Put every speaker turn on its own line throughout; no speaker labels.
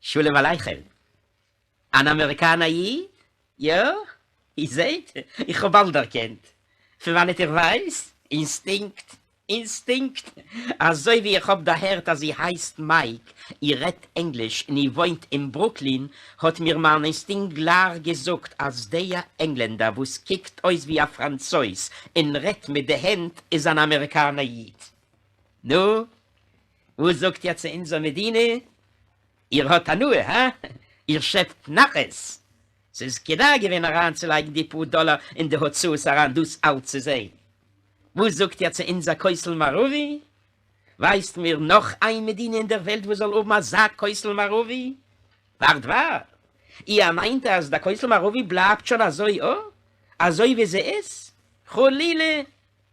שלום עליכם. אן אמעריקאנער איד? יא? איר זעהט? איך האב באלד דערקענט. פון וואנעט איך ווייס? אינסטינקט. אינסטינקט. אזוי ווי איך האב דערהערט אז איר הייסט מייק, איר רעדט ענגליש און איר וואוינט אין ברוקלין, האט מיר מיין אינסטינקט גלייך געזאגט אז דער ענגלענדער וואס קוקט אויס ווי א פראנצויז און רעדט מיט די הענט איז אן אמעריקאנער איד. נו? וואס זאגט איר צו אונזער מדינה? איר האט הנאה, הא? איר שעפט נחת? ס'איז כדאי געווען אריינצולייגן די פאר דאלער אין די הוצאות אריין דאס אלץ צו זעהן. וואס זאגט איר צו אונזער כותל מערבי? ווייזט מיר נאך איין מדינה אין דער וועלט וואס זאל האבן אזא כותל מערבי? ווארט ווארט, איר מיינט אז דער כותל מערבי בלייבט שוין אזוי א? אזוי ווי זי איז? חלילה!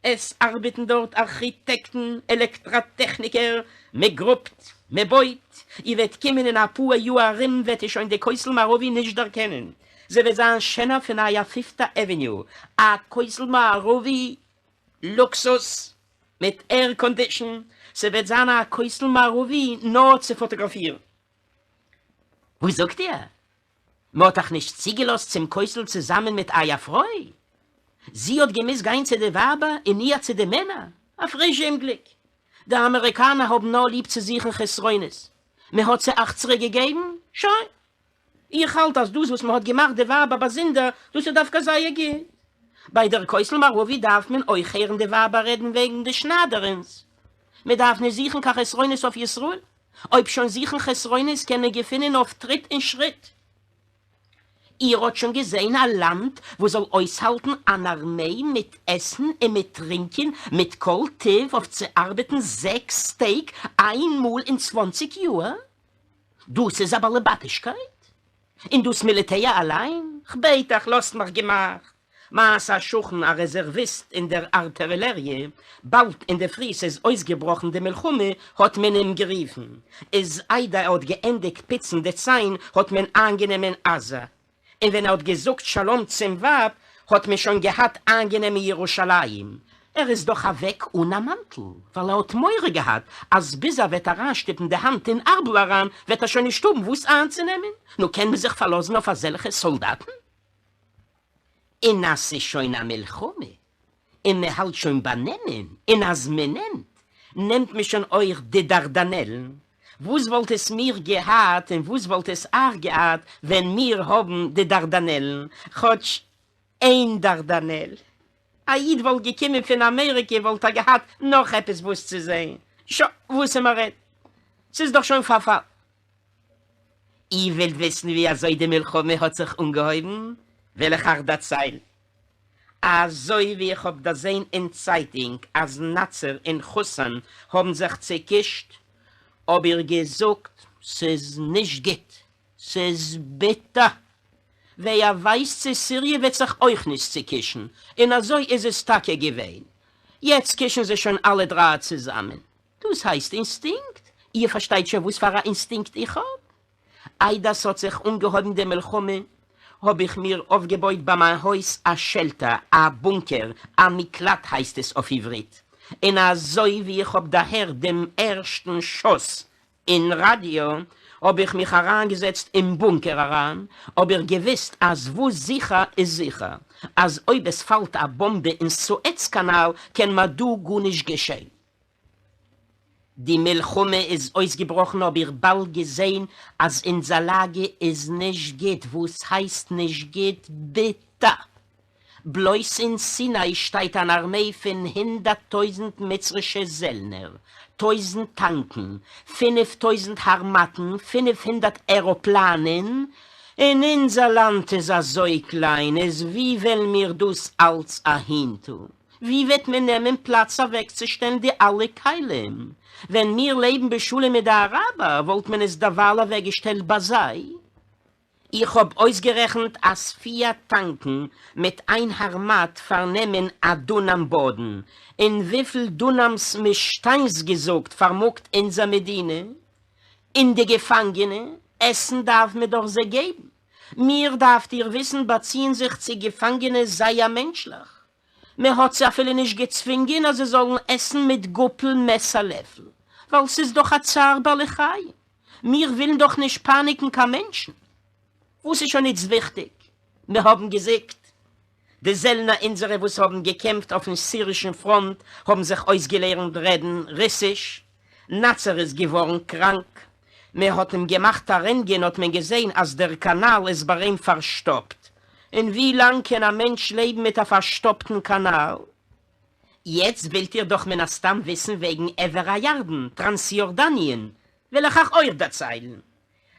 עס ארבעטן דארט ארכיטעקטן, עלעקטראטעכניקער, מען גראבט, מען בויט, איר וועט קומען אין אפאר יאר ארום וועט איר שוין די כותל מערבי נישט דערקענען, זי וועט זיין שענער פון אייער פיפטע עוועניו, א כותל מערבי לוקסוס מיט עירקאנדישן, ס'וועט זיין א כותל מערבי נאר צו פאטאגראפירן. וואס זאגט איר? מען האט אייך נישט צוגעלאזט צום כותל צוזאמען מיט אייער פרוי? זי האט געמוזט גיין צו די ווייבער און איר צו די מענער? א פריש אומגליק! די אמעריקאנער האבן נאר ליב צו זוכן חסרונות. מען האט זיי אייך צוריק געגעבן? שוין! איך האלט אז דאס וואס מען האט געמאכט די ווייבער באזונדער, דאס איז דווקא זייער גוט. ביי דער כותל מערבי דארף מען אויך הערן די ווייבער רעדן וועגן די שניידערינס. מען דארף נישט זוכן קיין חסרונות אויף ישראל. אויב שוין זוכן חסרונות קען מען געפינען אויף טריט און שריט. איר האט שוין געזען א לאנד וואס זאל אויסהאלטן אן ארמעי מיט עסן און מיט טרינקען מיט כל טוב אויף צו ארבעטן זעקס טעג איין מאל אין צוואנציג יאהר? דאס איז א באלעבאטישקייט? און דאס מיליטער אליין? כ'בעט אייך לאזט מיך געמאך. מיינס א שכן א רעזערוויסט אין דער ארטילעריע, באלד אינדערפרי ס'איז אויסגעבראכן די מלחמה האט מען אים גערופן, איז איידער ער האט געענדיגט פוצן די ציין האט מען איינגענומען עזה, און ווען ער האט געזאגט שלום צום ווייב האט מען שוין געהאט איינגענומען ירושלים, ער איז דאך אוועק אן א מאנטל ווייל ער האט מורא געהאט אז ביז ער וועט אריינשטופן די האנט אין ארבל אריין וועט ער שוין נישט האבן וואס איינצונעמען, נו קען מען זיך פארלאזן אויף אזעלכע סאלדאטן? און אז ס'איז שוין א מלחמה און מען האלט שוין ביי נעמען, און אז מען נעמט, נעמט מען שוין אויך די דארדאנעלן, וואס וואלט עס מיר געהאט און וואס וואלט עס אייך געהאט ווען מיר האבן די דארדאנעלן, כאטש איין דארדאנעל? א איד וואלט געקומען פון אמעריקע וואלט ער געהאט נאך עפעס וואס צו זען, שא, וואס איז מען רעדט, ס'איז דאך שוין פארפאלן. איר ווילט וויסן ווי אזוי די מלחמה האט זיך אנגעהויבן? וועל איך אייך דערציילן. אזוי ווי איך האב דערזען אין צייטונג אז נאצר און חוסיין האבן זיך צעקישט, האב איך געזאגט ס'איז נישט גוט, ס'איז ביטער. ווער ווייסט צו סיריע וועט זיך אויך נישט צעקישן, און אזוי איז עס טאקע געווען. יעצט קישן זיי שוין אלע דריי צוזאמען. דאס הייסט אינסטינקט? איר פארשטייט שוין וואס פאר א אינסטינקט איך האב? איידער ס'האט זיך אנגעהויבן די מלחמה האב איך מיר אויפגעבויט ביי מיין הויז א שעלטער, א בונקער, א מקלט הייסט עס אויף עברית, און אזוי ווי איך האב דערהערט דעם ערשטן שאס אין ראדיא האב איך מיך אריינגעזעצט אין בונקער אריין, האב איך געוויסט אז וואס זיכער איז זיכער, אז אויב עס פאלט א באמבע אין סועץ קאנאל קען מיר דא גארנישט געשען. די מלחמה איז אויסגעבראכן האב איך באלד געזעהן אז אונזער לאגע איז נישט גוט, וואס הייסט נישט גוט? ביטער! בלויז אין סיני שטייט אן ארמעי פון 100,000 מצרישע זעלנער, טויזנט טאנקן, 5000 הארמאטן, 500 עראפלאנען, און אונזער לאנד איז אזוי קליין, איז ווי וועלן מיר דאס אלץ אהינטון? ווי וועט מען נעמען פלאץ אוועקצושטעלן די אלע כלים? ווען מיר לעבן בשלום מיט די אראבער וואלט מען עס דערווייל אוועקגעשטעלט ביי זיי. איך האב אויסגערעכנט אז פיר טאנקן מיט איין הארמאט פארנעמען א דונאם באדן, און וויפיל דונאמס מישטיינס געזאגט פארמאגט אונזער מדינה? און די געפאנגענע? עסן דארף מען דאך זיי געבן. מיר דארפט איר וויסן באציען זיך צו געפאנגענע זייער מענטשליך. מען האט זיי אפילו נישט געצווינגען אז זיי זאלן עסן מיט גאפל מעסער לעפל, ווייל ס'איז דאך א צער בעלי חיים. מיר ווילן דאך נישט פייניגן קיין מענטשן. וואס איז שוין איצט וויכטיג? מיר האבן געזיגט. די זעלנער אונזערע וואס האבן געקעמפט אויפן סירישן פראנט האבן זיך אויסגעלערנט רעדן רוסיש. נאצר איז געווארן קראנק. מען האט אים געמאכט א רענטגען האט מען געזען אז דער קאנאל איז ביי אים פארשטאפט. און ווי לאנג קען א מענטש לעבן מיט א פארשטאפטן קאנאל? יעצט ווילט איר דאך מן הסתם וויסן וועגן עבר הירדן, טראנסיארדאניען, וועל איך אייך אויך דערציילן.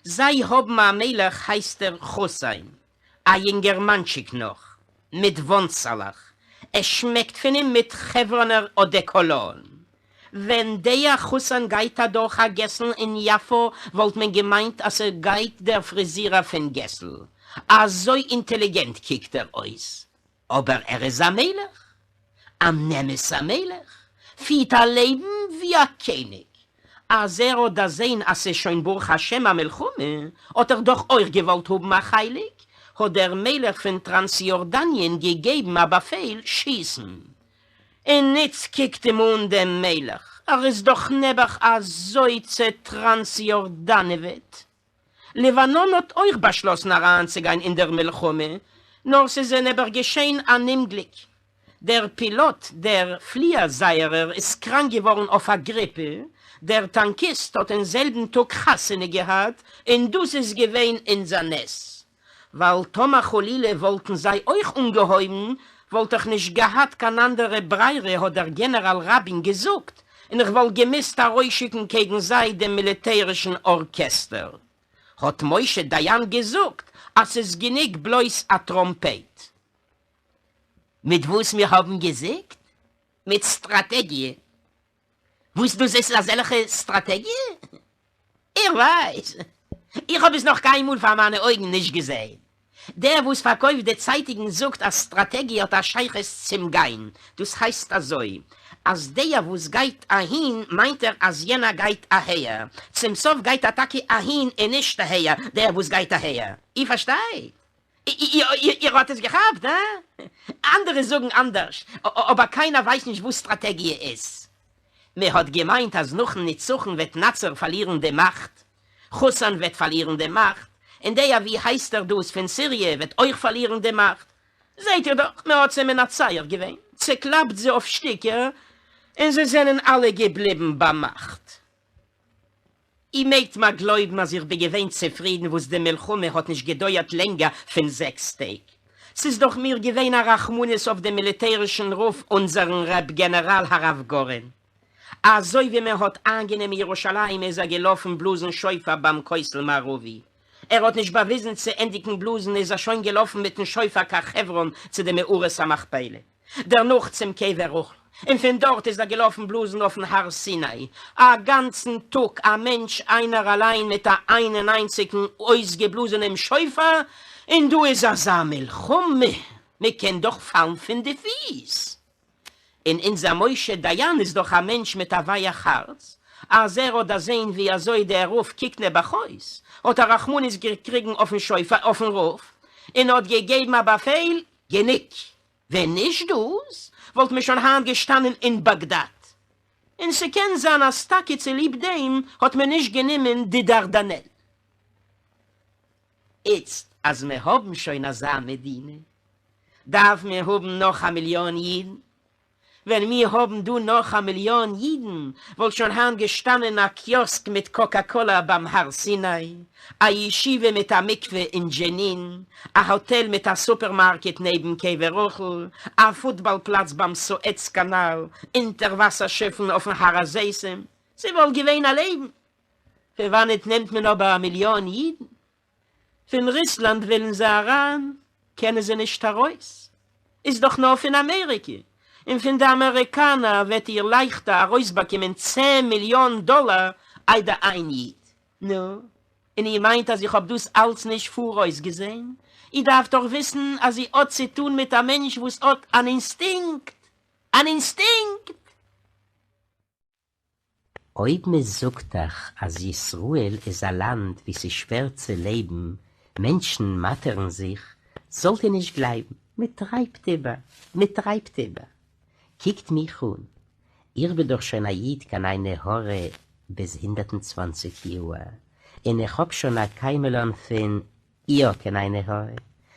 זיי האבן א מלך הייסט ער חוסיין, א יונגערמאנטשיק נאך, מיט וואנצעלעך, עס שמעקט פון אים מיט חברונער אדעקאלאן. ווען דער חוסיין גייט אדורך א געסל אין יפו וואלט מען געמיינט אז ס'גייט דער פריזירער פון געסל, אזוי אינטעליגענט קוקט ער אויס. אבער ער איז א מלך, אן אמת'ער מלך, פירט א לעבן ווי א קעניג. אז ער האט דערזען אז ס'איז שוין ברוך השם א מלחמה, האט ער דאך אויך געוואלט האבן א חלק, האט דער מלך פון טראנסיארדאניען געגעבן א באפעל, שיסן! און איצט קוקט אים אן דעם מלך, ער איז דאך נעבעך אזוי צעטראנסיארדאנעוועט, לבנון האט אויך באשלאסן אריינצוגיין אין דער מלחמה, נאר ס'איז זיי נעבעך געשען אן אומגליק. דער פילאט, דער פליער זייערער, איז קראנק געווארן אויף א גריפע, דער טאנקיסט האט אין זעלבן טאג חתונה געהאט, און דאס איז געווען אונזער נס. ווייל טאמער חלילה וואלטן זיי אויך אנגעהויבן, וואלט איך נישט געהאט קיין אנדערע ברירה האט דער גענעראל ראבין געזאגט, און איך וואלט געמוזט ארויסשיקן קעגן זיי דעם מיליטערישן ארקעסטער. האט משה דיין געזאגט אז ס'איז גענוג בלויז א טראמפייט. מיט וואס מיר האבן געזיגט? מיט סטראטעגיע. וואס דאס איז אזעלכע סטראטעגיע? איך ווייס, איך האב עס נאך קיינמאל פאר מיינע אויגן נישט געזעהן. דער וואס פארקויפט די צייטונגען זאגט אז סטראטעגיע האט א שייכות צום גיין, דאס הייסט אזוי אז דער וואס גייט אהין מיינט ער אז יענער גייט אהער, צום סוף גייט ער טאקע אהין און נישט אהער דער וואס גייט אהער. איר פארשטייט? איר האט עס געכאפט, הא? אנדערע זאגן אנדערש, אבער קיינער ווייסט נישט וואס סטראטעגיע איז. מען האט געמיינט אז נאכן נצחון וועט נאצר פארלירן די מאכט, חוסיין וועט פארלירן די מאכט, און דער ווי הייסט ער דאס פון סיריע וועט אויך פארלירן די מאכט. זעהט איר דאך, מען האט זיי מנצח געווען, צעקלאפט זיי אויף שטיקער, און זיי זענען אלע געבליבן ביים מאכט. איר מעגט מיר גלויבן אז איך בין געווען צופרידן וואס די מלחמה האט נישט געדויערט לענגער פון זעקס טעג. ס'איז דאך מיר געווען א רחמנות אויף דעם מיליטערישן רב אונזערן רב גענעראל הרב גורן. אזוי ווי מען האט איינגענומען ירושלים איז ער געלאפן בלאזן שופר ביים כותל מערבי. ער האט נישט באוויזן צו ענדיגן בלאזן איז ער שוין געלאפן מיטן שופר קיין חברון צו די מערת המכפלה. דערנאך צום קבר רחל, און פון דארט איז ער געלאפן בלאזן אויפן הר סיני, א גאנצן טאג א מענטש איינער אליין מיט א איין און איינציגן אויסגעבלאזענעם שופר, און דא איז אזא מלחמה, מען קען דאך פאלן פון די פיס. און אונזער משה דיין איז דאך א מענטש מיט א ווייך הארץ, אז ער האט דערזען ווי אזוי דער רב קוקט נעבעך אויס, האט ער רחמנות געקריגן אויפן שופר אויפן רב, און האט געגעבן א באפעל, גענוג! ווען נישט דאס וואלט מען שוין היינט געשטאנען אין באגדאד. און ס'קען זיין אז טאקע צוליב דעם האט מען נישט גענומען די דארדאנעל. איצט אז מיר האבן שוין אזא מדינה, דארף מיר האבן נאך א מיליאן אידן. ווען מיר האבן דא נאך א מיליאן אידן וואלט שוין היינט געשטאנען א קיאסק מיט קאקא קאלא ביים הר סיני, א ישיבה מיט א מקווה אין דזשענין, א האטעל מיט א סופערמארקעט נעבן קבר רחל, א פוטבאל פלאץ ביים סועץ קאנאל, אונטערוואסער שיפן אויפן הר הזיתים, ס'וואלט געווען א לעבן! פון וואנעט נעמט מען אבער א מיליאן אידן? פון רוסלאנד ווילן זיי אריין, קענען זיי נישט ארויס, איז דאך נאר פון אמעריקע, און פון די אמעריקאנער וועט איר לייכטער ארויסבאקומען צען מיליאן דאלער איידער איין איד. נו, און איר מיינט אז איך האב דאס אלץ נישט פאראויס געזען? איר דארפט דאך וויסן אז איר האט צו טאן מיט א מענטש וואס האט אן אינסטינקט! אן אינסטינקט! אויב מען זאגט אייך אז ישראל איז א לאנד וואו ס'איז שווער צו לעבן, מענטשן מאטערן זיך, זאלט איר נישט גלייבן, מען טרייבט איבער, מען טרייבט איבער. קוקט מיך אן, איך בין דאך שוין א איד קיין עין הרע ביז 120 יאהר, און איך האב שוין א קיימא לן פון יא קיין עין הרע,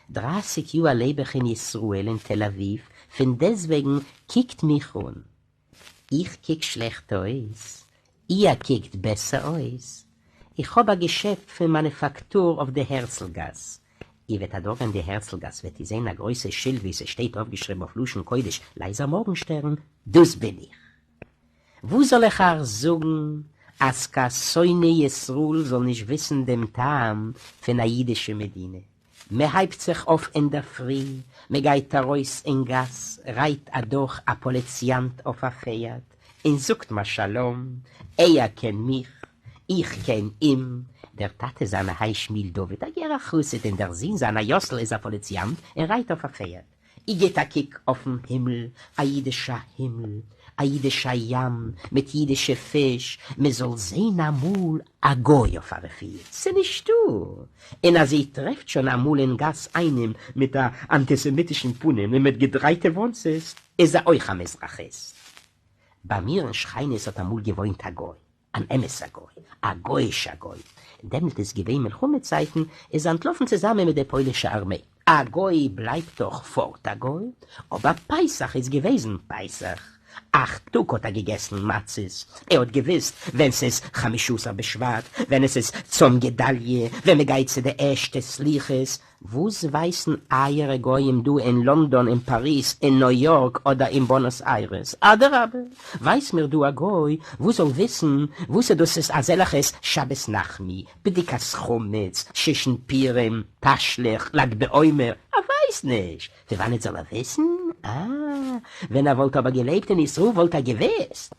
דרייסיג יאהר לעב איך אין ישראל אין תל אביב, פון דעסוועגן קוקט מיך אן, איך קוק שלעכט אויס? איר קוקט בעסער אויס? איך האב א געשעפט פון מאנופאקטור אויף די הערצל גאס, איר וועט אדורכגיין די הערצל גאס וועט איר זען א גרויסע שילד ווי ס'שטייט אויפגעשריבן אויף לשון קודש לייזער מארגנשטערן, דאס בין איך. וואס זאל איך אייך זאגן אז קיין שונא ישראל זאל נישט וויסן דעם טעם פון א אידישע מדינה. מען הייבט זיך אויף אינדערפרי, מען גייט ארויס אין גאס, רייט אדורך א פאליציאנט אויף א פערד און זאגט מיר שלום, ער קען מיך, איך קען אים, דער טאטע זיינער הייסט שמואל דוד, א גערער חסיד, און דער זון זיינער יאסל איז א פאליציאנט און רייט אויף א פערד. איר גיט א קוק אויפן הימל, א אידישע הימל, א אידישע ים מיט אידישע פיש, מען זאל זען אמאל א גוי אויף א רפואה, ס'נישטא! און אז איר טרעפט שוין אמאל אין גאס איינעם מיט א אנטיסעמיטישן פנים און מיט געדרייטע וואנצעס, איז ער אויך א מזרחיסט. ביי מיר אין שכנות האט אמאל געוואוינט א גוי, אן אמת'ער גוי, א גוי'אישער גוי, דעמאלט איז געווען מלחמה צייטן, איז אנטלאפן צוזאמען מיט די פוילישע ארמעי, א גוי בלייבט דאך פארט א גוי, אבער פסח איז געוועזן פסח, אכט טאג האט ער געגעסן מצות, ער האט געוויסט ווען ס'איז חמשה עשר בשבט, ווען עס איז צום גדליה, ווען מ'גייט צו די ערשטע סליחות, וואס ווייסן אייערע גויים דא אין לאנדאן אין פאריז אין נוי יארק אדער אין בונאס איירעס? אדרבה ווייז מיר דא א גוי וואס זאל וויסן וואס דאס איז אזעלעכעס שבת נחמו, בדיקת חמץ, שושן פורים, תשליך, לג בעומר, ער ווייסט נישט! פון וואנעט זאל ער וויסן? אה, ווען ער וואלט אבער געלעבט אין ישראל וואלט ער געוויסט!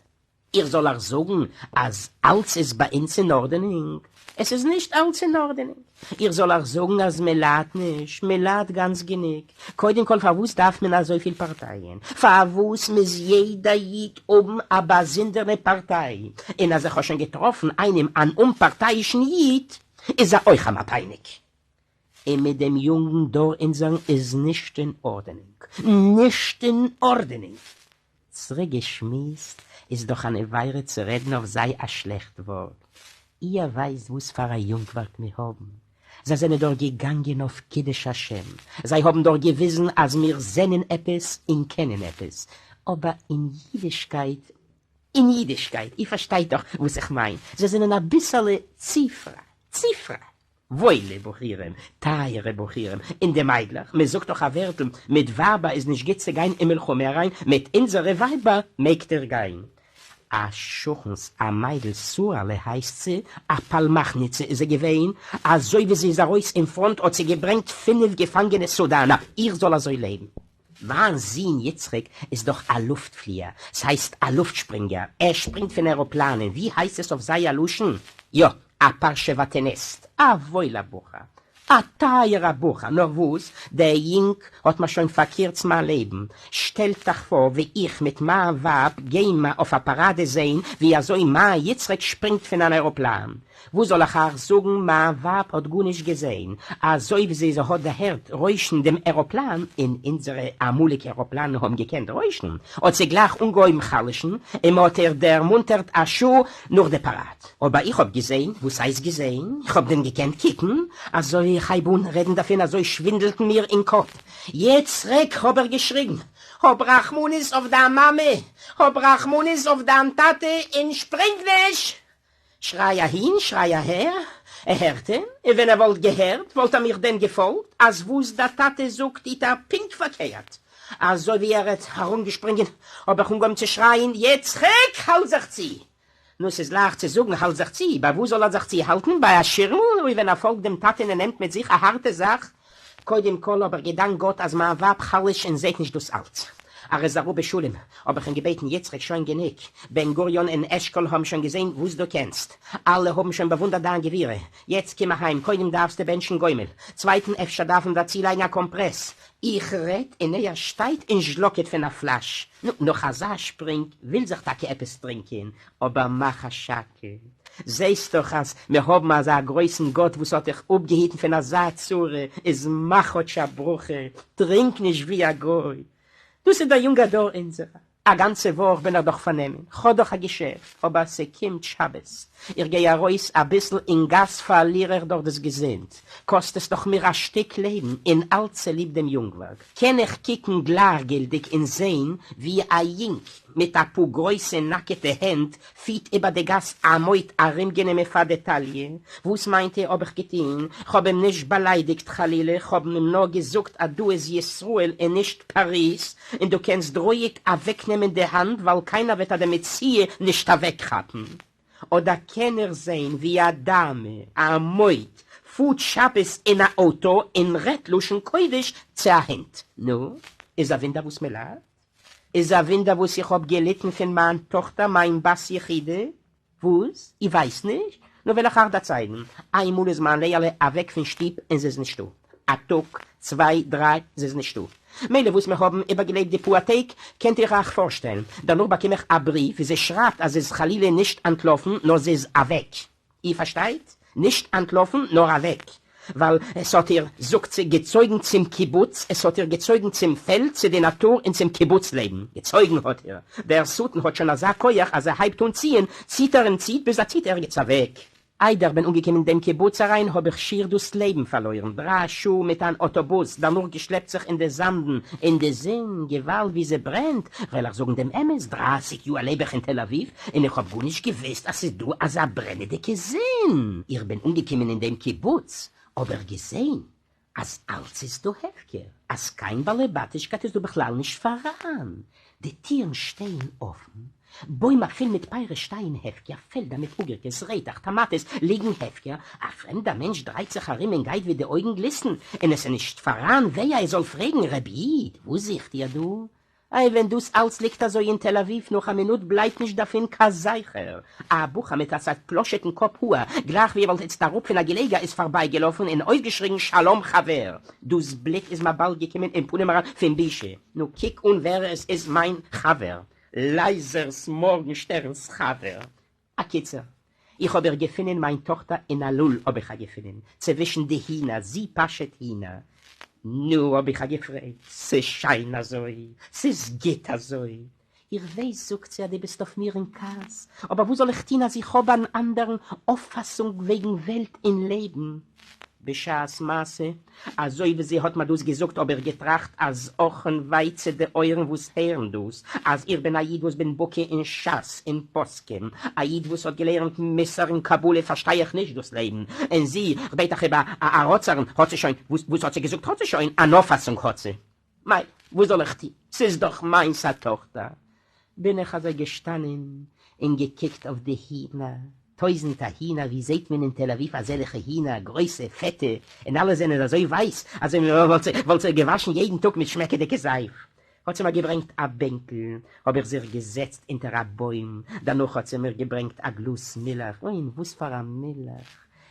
איך זאל אייך זאגן אז אלץ איז ביי אונז אין ארדענונג? עס איז נישט אלץ אין ארדענונג. איך זאל אייך זאגן אז מען ליידט נישט? מען ליידט גאנץ גענוג. קודם כל פארוואס דארף מען אזויפיל פארטייען? פארוואס מוז יעדע איד האבן א באזונדערנע פארטיי? און אז איך האב שוין געטראפן איינעם אן אומפארטייאישן איד, איז ער אויך א מפאיניק. און מיט דעם יונגן דור אונזערן איז נישט אין ארדענונג. נישט אין ארדענונג! צוריק געשמועסט, איז דאך אן עבירה צו רעדן אויף זיי א שלעכט ווארט. איר ווייסט וואס פאר א יונגווארג מיר האבן? זיי זענען דאך געגאנגען אויף קידוש השם, זיי האבן דאך געוויזן אז מיר זענען עפעס און קענען עפעס, אבער אין אידישקייט, אין אידישקייט, איר פארשטייט דאך וואס איך מיין, זיי זענען אביסעלע צו פריי, צו פריי. וואוילע בחורים, טייערע בחורים, און די מיידלעך, מען זאגט דאך א ווערטל, מיט ווייבער איז נישט גוט צו גיין אין מלחמה אריין, מיט אונזערע ווייבער מעגט איר גיין. א שכן'ס א מיידל שרה'לע הייסט זי, א פאלמאכניצע איז זי געווען, אזוי ווי זי איז ארויס אין פראנט האט זי געברענגט פינף געפאנגענע סודאנער, איך זאל אזוי לעבן? מיין זון יצחק איז דאך א לופטפליער, ס'הייסט א לופטשפרינגער, ער שפרינגט פון עראפלאנען, ווי הייסט עס אויף זייער לשון? יא, א פארשוואטעניסט, א וואוילער בחור, א טייערער בחור, נאר וואס, דער יונג האט מיר שוין פארקירצט מיין לעבן, שטעלט אייך פאר ווי איך מיט מיין ווייב גייען מיר אויף א פאראדע זעהן ווי אזוי מיין יצחק שפרינגט פון אן עראפלאן, וואס זאל איך אייך זאגן, מיין ווייב האט גארנישט געזען, אזוי ווי זי האט דערהערט רוישן דעם עראפלאן, און אונזערע אמאליגע עראפלאנען האבן געקענט רוישן, האט זי גלייך אנגעהויבן חלש'ן, און מען האט איר דערמונטערט א שעה נאך די פאראד. אבער איך האב געזען, וואס הייסט געזען? איך האב דען געקענט קוקן? אזוי איך הייב אן רעדן דערפון אזוי שווינדלט מיר אין קאפ. יצחק! האב איך געשריגן, האב רחמנות אויף דיין מאמע, האב רחמנות אויף דיין טאטע און שפרינג נישט! שריי אהין, שריי אהער, ער הערט דען? און ווען ער וואלט געהערט, וואלט ער מיך דען געפאלגט? אז וואס דער טאטע זאגט טוט ער פונקט פארקערט. אזוי ווי ער איז ארומגעשפרינגען האב איך אנגעהויבן צו שרייען, יצחק, האלט זיך צו! נו, ס'איז לייכט צו זאגן האלט זיך צו, ביי וואס זאל ער זיך צוהאלטן? ביי א שירמל? אוי ווען ער פאלגט דעם טאטע'ן און נעמט מיט זיך א הארטע זאך, קודם כל האב איך געדאנקט גאט אז מיין ווייב חלש'ט און זעהט נישט דאס אלץ. ער איז אראפ בשלום, האב איך אים געבעטן יצחק שוין גענוג, בן גוריון און אשכול האבן שוין געזעהן וואס דו קענסט, אלע האבן שוין באוואונדערט דיין גבורה, יעצט קום אהיים, קודם דארפסטו בענטשן גומל, צווייטן אפשר דארף מען דיר צולייגן א קאמפרעס, איך רעד און ער שטייט און זשלאקעט פון א פלאש, נו, נאך אזא שפרינג וויל זיך טאקע עפעס טרינקען, אבער מאך א שהכל. זעסט דאך אז מיר האבן אזא גרויסן גאט וואס האט דיך אפגעהיטן פון אזא צרה, איז מאך כאטש א ברכה, טרינק נישט ווי א גוי. דאס איז דער יונגער דור אונזערער. א גאנצע וואך בין איך דאך פארנומען, כ'האב דאך א געשעפט, אבער ס'קומט שבת, איך גיי ארויס אביסל אין גאס פארליר איך דאך דאס געזונט, קאסט עס דאך מיר א שטיק לעבן, און אלץ צוליב דעם יונגווארג. קען איך קוקן גלייכגילטיג און זען ווי א יונג מיט א פאר גרויסע נאקעטע הענט פירט איבער די גאס א מויד ארומגענומען פאר די טאליע, וואס מיינט איר האב איך געטון? כ'האב אים נישט באליידיגט חלילה, כ'האב אים נאר געזאגט אז דא איז ישראל און נישט פאריז, און דו קענסט רואיג אוועקנעמען די האנט ווייל קיינער וועט אט די מציאה נישט אוועקכאפן. אדער קען איך זעהן ווי א דאמע, א מויד, פארט שבת אין א אויטא און רעדט לשון קודש צו א הונט. נו, איז א וואונדער וואס מ'ליידט? איז א וואונדער וואס איך האב געליטן פון מיין טאכטער מיין בת יחידה? וואס? איר ווייסט נישט? נו וועל איך אייך דערציילן. איינמאל איז מיין לעיעלע אוועק פון שטוב און זי איז נישטא. א טאג, צוויי, דריי, זי איז נישטא. מילא וואס מיר האבן איבערגעלעבט די פאר טעג, קענט איר אייך פארשטעלן. דערנאך באקום איך א בריוו ווי זי שרייבט אז זי איז חלילה נישט אנטלאפן נאר זי איז אוועק. איר פארשטייט? נישט אנטלאפן נאר אוועק. ווייל עס האט איר, זאגט זי, געצויגן צום קיבוץ, עס האט איר געצויגן צום פעלד, צו די נאטור און צום קיבוץ לעבן. געצויגן האט איר. דער שטן האט שוין אזא כח אז ער הייבט אן ציען, ציט ער און ציט ביז ער ציט ערגעץ אוועק. איידער כ'בין אנגעקומען אין דעם קיבוץ אריין האב איך שיער דאס לעבן פארלוירן, דריי שעה מיט אן אוטובוס, דערנאך געשלעפט זיך אין די זאמדן, אין די זון, געוואלד ווי זי ברענט, כ'וועל אייך זאגן דעם אמת, דרייסיג יאר לעב איך אין תל אביב, און איך האב גארנישט געוואוסט אז ס'איז דא אזא ברענעדיגע זון, איך בין אנגעקומען אין דעם קיבוץ האב איך געזען אז אלץ איז דא הפקר, אז קיין באלעבאטישקייט איז דא בכלל נישט פאראן, די טירן שטייען אפן, בוימער פול מיט פירות שטייען הפקר, פעלדער מיט אוגערקעס, רעטעך, טאמאטעס ליגן הפקר, א פרעמדער מענטש דרייט זיך ארום און גייט ווי די אויגן גליסטן, און עס איז נישט פאראן ווער עס זאל פרעגן, רב איד, וואס זוכט איר דא? איי ווען דאס אלץ ליגט אזוי אין תל אביב נאך א מינוט בלייבט נישט דערפון קיין זכר. א בחור מיט א צעפלאשעטן קאפ האר, גלייך ווי ער וואלט איצט אראפ פון א געלעגער איז פארבייגעלאפן און אויסגעשריגן שלום חבר. דאס בלוט איז מיר באלד געקומען אין פנים אריין פון בושה. נו קוק אן ווער עס איז מיין חבר. לייזערס מארגנשטערנס חבר. א קיצור, איך האב איר געפונען מיין טאכטער אין א לול האב איך איר געפונען, צווישן די הינער, זי פאשעט הינער. נו, האב איך איר געפרעגט, ס'איז שיין אזוי? ס'איז גוט אזוי? איך ווייס, זאגט זי, אז דו ביסט אויף מיר אין כעס, אבער וואס זאל איך טון אז איך האב אן אנדערן אויפפאסונג וועגן וועלט און לעבן? בשעת מעשה, אזוי ווי זי האט מיר דאס געזאגט האב איך געטראכט אז אך און וויי צו די אויערן וואס הערן דאס, אז איך בין א איד וואס בין בקי אין ש"ס און פוסקים, א איד וואס האט געלערנט מוסר און קבלה פארשטיי איך נישט דאס לעבן, און זי, כ'בעט אייך איבער א ראצערן, האט זי שוין, וואס וואס האט זי געזאגט האט זי שוין, אן אויפפאסונג האט זי. מילא, וואס זאל איך טון, ס'איז דאך מיינס א טאכטער. בין איך אזוי געשטאנען און געקוקט אויף די הינער, טויזענטער הינער, ווי זעהט מען אין תל אביב אזעלעכע הינער, גרויסע, פעטע, און אלע זענען אזוי ווייס, אז מען וואלט זיי געוואשן יעדן טאג מיט שמעקעדיגע זייף. האט זי מיר געברענגט א בענקל, האב איך זיך געזעצט אונטער א בוים, דערנאך האט זי מיר געברענגט א גלאז מילך, אוי און וואס פאר א מילך,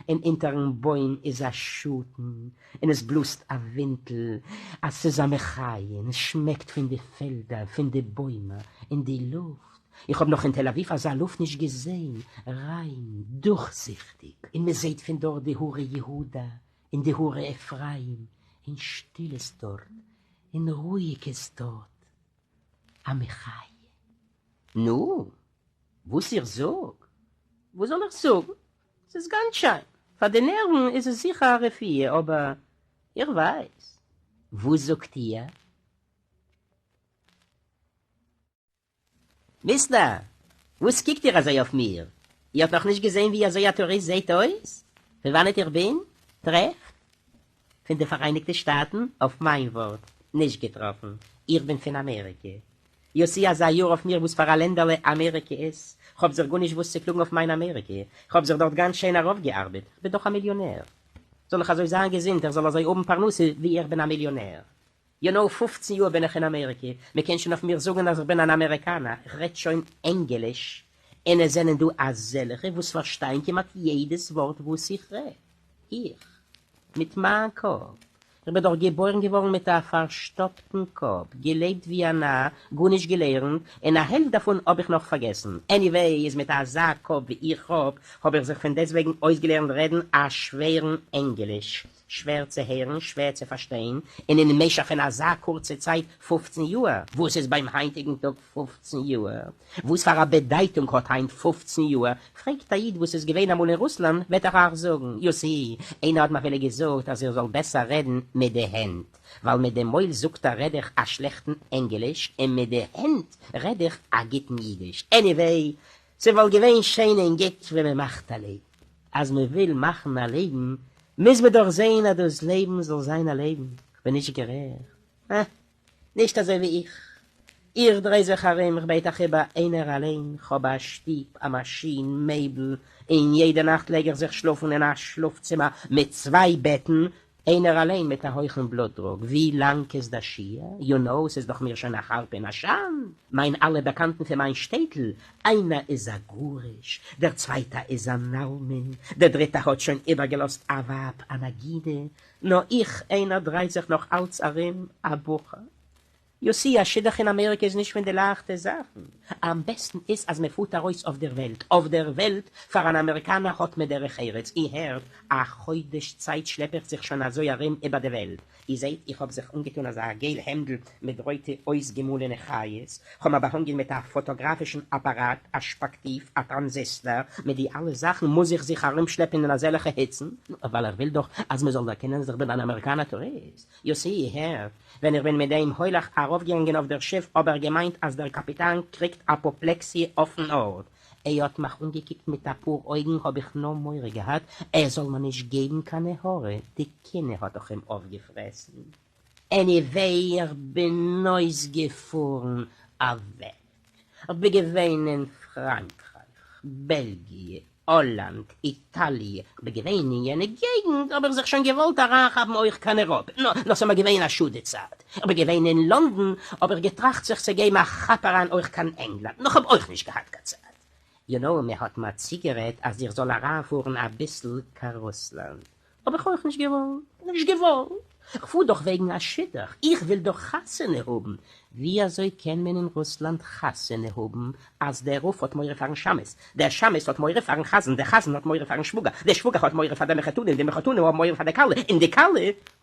און אונטערן בוים איז א שאטן, און עס בלאזט א ווינטל, אז ס'איז א מחיה, און עס שמעקט פון די פעלדער, פון די בוימער, און די לופט, איך האב נאך אין תל אביב אזא לופט נישט געזען, ריין, דורכזיכטיג, און מען זעט פון דארט די הרי יהודה און די הרי אפרים, און שטיל איז דארט, און רואיג איז דארט, א מחיה. נו, וואס איך זאג? וואס זאל איך זאגן? ס'איז גאנץ שיין, פאר די נערוון איז עס זיכער א רפואה, אבער איך ווייס. וואס זאגט איר? מיסטער, וואס קוקט איר אזוי אויף מיר? איר האט נאכנישט געזען ווי אזוי א טוריסט זעט אויס? פון וואנעט איך בין? טרעפט? פון די פאראייניגטע שטאטן? אויף מיין ווארט, נישט געטראפן. איך בין פון אמעריקע. יו סי אזא יאר אויף מיר וואס פאר א לענדעלע אמעריקע איז. כ'האב זיך גארנישט וואס צו קלאגן אויף מיין אמעריקע. כ'האב זיך דארט גאנץ שיין ארויפגעארבעט. כ'בין דאך א מיליאנער. זאל איך אזוי זיין געזונט, איך זאל אזוי האבן פרנסה ווי איך בין א מיליאנער. יו נאו, פופצן יאר בין איך אין אמעריקע, מען קען שוין אויף מיר זאגן אז איך בין אן אמעריקאנער, איך רעד שוין ענגליש, און עס זענען דא אזעלכע וואס פארשטייען כמעט יעדעס ווארט וואס איך רעד. איך, מיט מיין קאפ, איך בין דאך געבוירן געווארן מיט א פארשטאפטן קאפ, געלעבט ווי א נאר, גארנישט געלערנט, און א העלפט דערפון האב איך נאך פארגעסן. עניוועי, איז מיט אזא קאפ ווי איך האב, האב איך זיך פון דעסטוועגן אויסגעלערנט רעדן א שווערן ענגליש. שווער צו הערן, שווער צו פארשטיין, און אין משך פון אזא קורצע צייט, פופצן יאהר, וואס איז ביים היינטיגן טאג פופצן יאהר? וואס פאר א בעדייטונג האט היינט פופצן יאהר? פרעגט א איד וואס איז געווען אמאל אין רוסלאנד וועט ער אייך זאגן, יו סי, איינער האט מיר אפילו געזאגט אז איך זאל בעסער רעדן מיט די הענט, ווייל מיט דעם מויל זאגט ער רעד איך א שלעכטן ענגליש און מיט די הענט רעד איך א גוטן אידיש. עניוועי, ס'וואלט געווען שיין און גוט ווען מ'מאכט א לעבן. אז מ'וויל מאכן א לעבן מוז מען דאך זעהן אז דאס לעבן זאל זיין א לעבן. כ'בין נישט גערעכט? אה, נישט אזוי ווי איך. איך דריי זיך ארום, כ'בעט אייך איבער, איינער אליין, כ'האב א שטוב, א מאשין, מעבל, און יעדע נאכט לייג איך זיך שלאפן אין א שלאף צימער מיט צוויי בעטן, איינער אליין מיט א הויכן בלוט דרוק, ווי לאנג איז דער שיעור? יו נאו, ס'איז דאך מיר שוין א חרפה און א שאנד, מיין אלע באקאנטן פון מיין שטעטל, איינער איז א גרוש, דער צווייטער איז אן אלמן, דער דריטער האט שוין איבערגעלאזט א ווייב אן עגונה, נאר איך איינער דריי זיך נאך אלץ ארום א בחור. יו סי, א שידוך אין אמעריקע איז נישט פון די לייכטע זאכן. אמבעסטן איז אז מען פארט ארויס אויף דער וועלט. אויף דער וועלט פאר אן אמעריקאנער האט מען דרך ארץ. איר הערט, א חודש צייט שלעפ איך זיך שוין אזוי ארום איבער די וועלט. איר זעט, איך האב זיך אנגעטון אזא געל העמדל מיט רויטע אויסגעמאלענע חיות, כ'האב מיר באהאנגען מיט א פאטאגראפישן אפאראט, א שפאקטיוו, א טראנזיסטאר, מיט די אלע זאכן מוז איך זיך ארומשלעפן אין אזעלעכע היצן, ווייל איך וויל דאך אז מ'זאל דערקענען אז איך בין אן אמעריקאנער טוריסט. יו סי, איר הערט, ווען איך בין מיט דעם הולך ארויפגעגאנגען אויף דער שיף האב איך געמיינט אז דער קאפיטאן קריגט אפאפלעקסיע אויפן ארט, ער האט מיך אנגעקוקט מיט א פאר אויגן האב איך נאר מורא געהאט ער זאל מיר נישט געבן קיין הערה, די קנאה האט דאך אים אויפגעפרעסן. עניוועי איך בין אויסגעפארן א וועלט, כ'בין געווען אין פראנקרייך, בעלגיע, האלאנד, איטאליע, כ'בין געווען אין יענע געגנט האב איך זיך שוין געוואלט אריינכאפן אויך קיין אירופה, נאר ס'איז מיר געווען א שאד די צייט, כ'בין געווען אין לונדון האב איך געטראכט זיך צו געבן א כאפ אריין אויך קיין ענגלאנד, נאר כ'האב אויך נישט געהאט קיין צייט. יו נאו, מען האט מיר צוגערעדט אז איך זאל אריינפארן אביסל קיין רוסלאנד, האב איך אויך נישט געוואלט, נישט געוואלט, כ'פאר דאך וועגן א שידוך, איך וויל דאך חתונה האבן, ווי אזוי קען מען אין רוסלאנד חתונה האבן אז דער רב האט מורא פארן שמש, דער שמש האט מורא פארן חזן, דער חזן האט מורא פארן שוואגער, דער שוואגער האט מורא פאר די מחותנים, די מחותנים האבן מורא פאר די כלה, און די כלה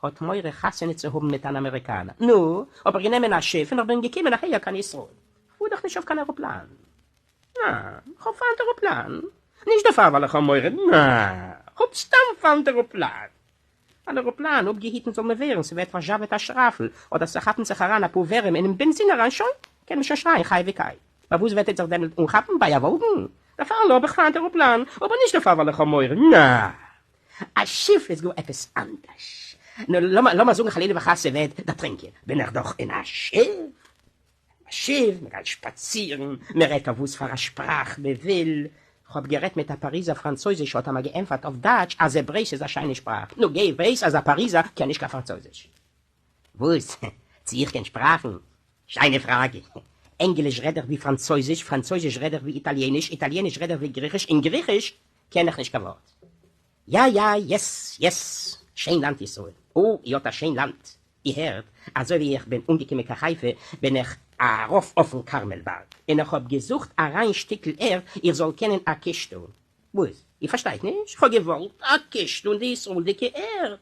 האט מורא חתונה צו האבן מיט אן אמעריקאנער. נו, האב איך גענומען א שיף און כ'בין געקומען אהער קיין ישראל. כ'פאר דאך נישט אויף קיין עראפלאן. ניין, כ'האב פיינט עראפלאן. נישט דערפאר ווייל איך האב מורא, ניין, כ'האב סתם פיינט עראפלאן. אן עראפלאן, אפגעהיטן זאל מען ווערן, ס'ווערט פארזשאווערט א שרייפל, אדער ס'כאפן זיך אריין אפאר ווערים אינעם בענזין אריין, שוין, קען מען שוין שרייען חי וקיים. ביי וואס וועט ער זיך דעמאלט אנכאפן? ביי א וואלקן? דערפאר האב איך פיינט עראפלאן, אבער נישט דערפאר ווייל איך האב מורא, ניין. א שיף איז גאר עפעס אנדערש. נו, לאמיר זאגן חלילה וחס ס'ווערט דערטרינקען, בין איך דאך אין א שיף. א שיף, מען גייט שפאצירן, מען רעדט אויף וואס פאר א שפראך מען וויל, כ'האב גערעדט מיט א פאריזער פראנצויזיש האט ער מיר געענפערט אויף דייטש אז העברעיש איז א שיינע שפראך, נו גיי ווייס אז א פאריזער קען נישט קיין פראנצויזיש. וואס? צו איך קען שפראכן? שיינע פראגע. ענגליש רעד איך ווי פראנצויזיש, פראנצויזיש רעד איך ווי איטאליעניש, איטאליעניש רעד איך ווי גריכיש, און גריכיש קען איך נישט קיין ווארט. יא יא, יעס יעס, שיין לאנד ישראל, או איר האט א שיין לאנד, איר הערט, אזוי ווי איך בין אנגעקומען קיין חיפה בין איך ארויף אויפן כרמל בארג, און איך האב געזוכט א ריין שטיקל ערד איך זאל קענען א קיש טאן, וואס? איר פארשטייט נישט? כ'האב געוואלט א קיש טאן די ישראל'דיגע ערד,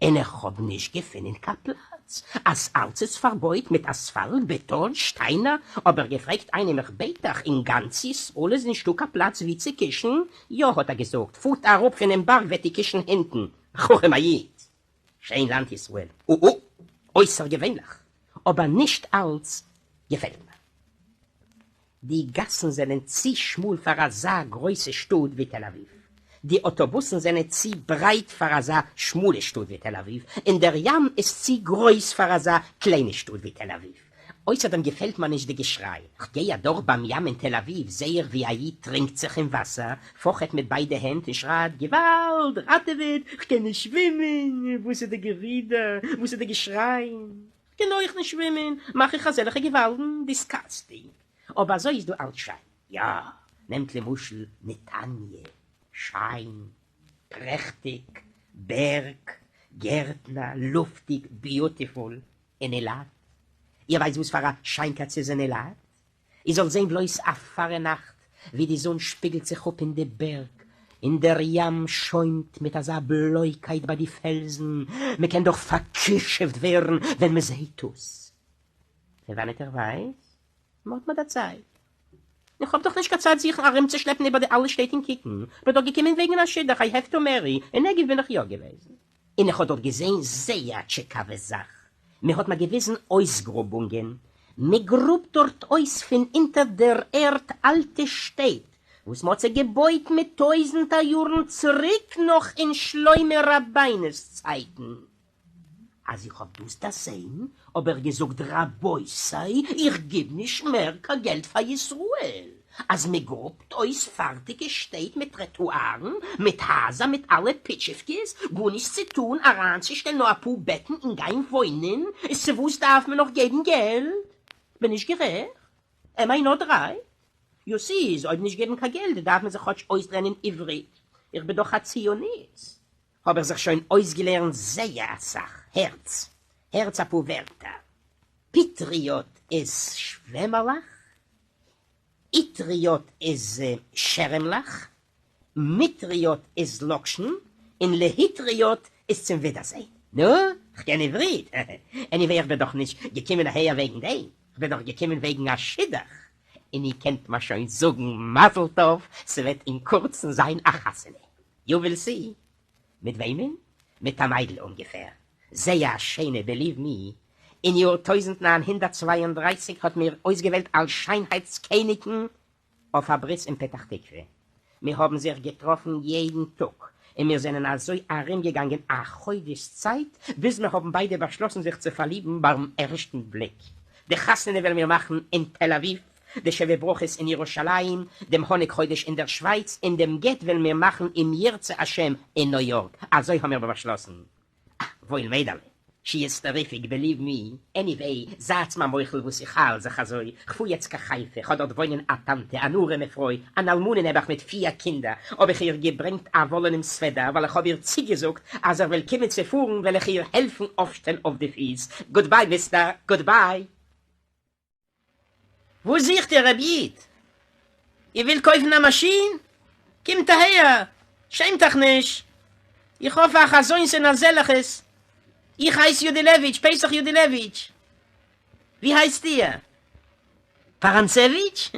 און איך האב נישט געפונען קיין פלאץ, אז אלץ איז פארבויט מיט אספאלט, בעטאן, שטיינער, האב איך געפרעגט איינעם איך בעט אייך, אין גאנץ ישראל איז נישטא קיין פלאץ ווי צו קישן? יא האט ער געזאגט, פארט אראפ פונעם בארג וועט איר קישן הינטן, חכם א איד! שיין לאנד ישראל, או-או, אויסערגעווענליך, אבער נישט אלץ געפעלט מיר. די גאסן זענען צו שמאל פאר אזא גרויסע שטאט ווי תל אביב, די אוטובוסן זענען צו ברייט פאר אזא שמאלע שטאט ווי תל אביב, און דער ים איז צו גרויס פאר אזא קליינע שטאט ווי תל אביב. אויסער דעם געפעלט מיר נישט די געשריי. כ'גיי אדורך ביים ים אין תל אביב זעה איך ווי א איד טרינקט זיך אין וואסער, פאכעט מיט ביידע הענט און שרייט געוואלד! ראטעוועט! כ'קען נישט שווימען! וואס איז די גערודער? וואס איז די געשרייען? כ'קען אויך נישט שווימען, מאך איך אזעלכע געוואלדן? דיסקאסטינג! אבער אזוי איז דא אלץ שיין. יא, נעמט למשל נתניה, שיין, פרעכטיג, בערג, גערטנער, לופטיג, ביוטיפול, און אילת? איר ווייסט וואס פאר א שיינקייט ס'איז אין אילת? איר זאלט זען בלויז א פארנאכט ווי די זון שפיגלט זיך אפ אין די בערג. און דער ים שוימט מיט אזא בלויקייט ביי די פעלזן, מ'קען דאך פאר'כישופ'ט ווערן ווען מ'זעהט דאס. פון וואנעט איך ווייס? מ'האט מיר דערציילט. איך האב דאך נישט קיין צייט זיך ארומצושלעפן איבער די אלע שטעט און קוקן, כ'בין דאך געקומען וועגן א שידוך, איי העוו טו מערי, אין נגב בין איך יא געוועזן. און איך האב דארט געזעהן זייער א טשיקאווע זאך, מען האט מיר געוויזן אויסגראבונגען, מען גראבט דארט אויס פון אונטער דער ערד אלטע שטעט וואס מען האט זיי געבויט מיט טויזענטער יארן צוריק נאך אין שלמה רבינו'ס צייטן. אז איך האב דאס דערזעהן האב איך געזאגט רבותי איך גיב נישט מער קיין געלט פאר ישראל אז מען גראבט אויס פארטיגע שטעט מיט טרעטוארן מיט הייזער מיט אלע פיטשיווקעס גארנישט צו טאן אריינצושטעלן נאר אפאר בעטן און גיין וואוינען איז צו וואס דארף מען נאך געבן געלט? כ'בין נישט גערעכט? עם איי נאט רייט? יו סי איז אויב נישט געבן קיין געלט דארף מען זיך כאטש אויסלערנען עברית איך בין דאך א ציוניסט. האב איך זיך שוין אויסגעלערנט זייער אסאך, הערטס הערטס אפאר ווערטער, פטריות איז שוועמעלעך, אטריות איז שערעמלעך, מטריות איז לאקשן, און להתריות איז צום ווידערזען. נו, כ'קען עברית, עניוועי איך בין דאך נישט געקומען אהער וועגן דעם, כ'בין דאך געקומען וועגן א שידוך, און איר קענט מיר שוין זאגן מזל טוב, ס'וועט אין קורצן זיין א חתונה. יו וויל סי. מיט וועמען? מיט א מיידל אומגעפער. זייער א שיינע, בעליוו מי. אין יאר 1932 האט מיר אויסגעוועלט אלס שיינהייטס קעניגן אויף א ברית אין פתח תקווה. מיר האבן זיך געטראפן יעדן טאג, און מיר זענען אזוי ארומגעגאנגען א חודש צייט, ביז מיר האבן ביידע באשלאסן זיך צו פארליבן ביים ערשטן בליק. די חתונה וועלן מיר מאכן אין תל אביב, די שבע ברכות אין ירושלים, דעם האניג חודש אין דער שווייץ, און דעם גט וועלן מיר מאכן אם ירצה השם אין ניו יארק, אזוי האמיר באשלאסן. אה, וואויל מיידעלע, שי איז טעריפיק, בעליוו מי, עניוועי, זייטס מיר מוחל וואס איך אייל זיך אזוי, כ'פאר יעצט קיין חיפה, כ'האב דארט וואוינען א טאנטע, אן ארעמע פרוי, אן אלמנה נעבעך מיט פיר קינדער, האב איך איר געברענגט א וואלענעם סוועדער, ווייל איך האב איר צוגעזאגט אז איך וועל קומען צו פארן וועל איך איר העלפן אויפשטיין אויף די פיס, גודביי מיסטער, גודביי. וואס זוכט איר רבי איד? איר ווילט קויפן א מאשין? קומט אהער, שעמט אייך נישט, איך האב אייך אזוינס און אזעלעכעס, איך הייס יודילעוויטש, פסח יודילעוויטש, ווי הייסט איר? פאראנצעוויטש?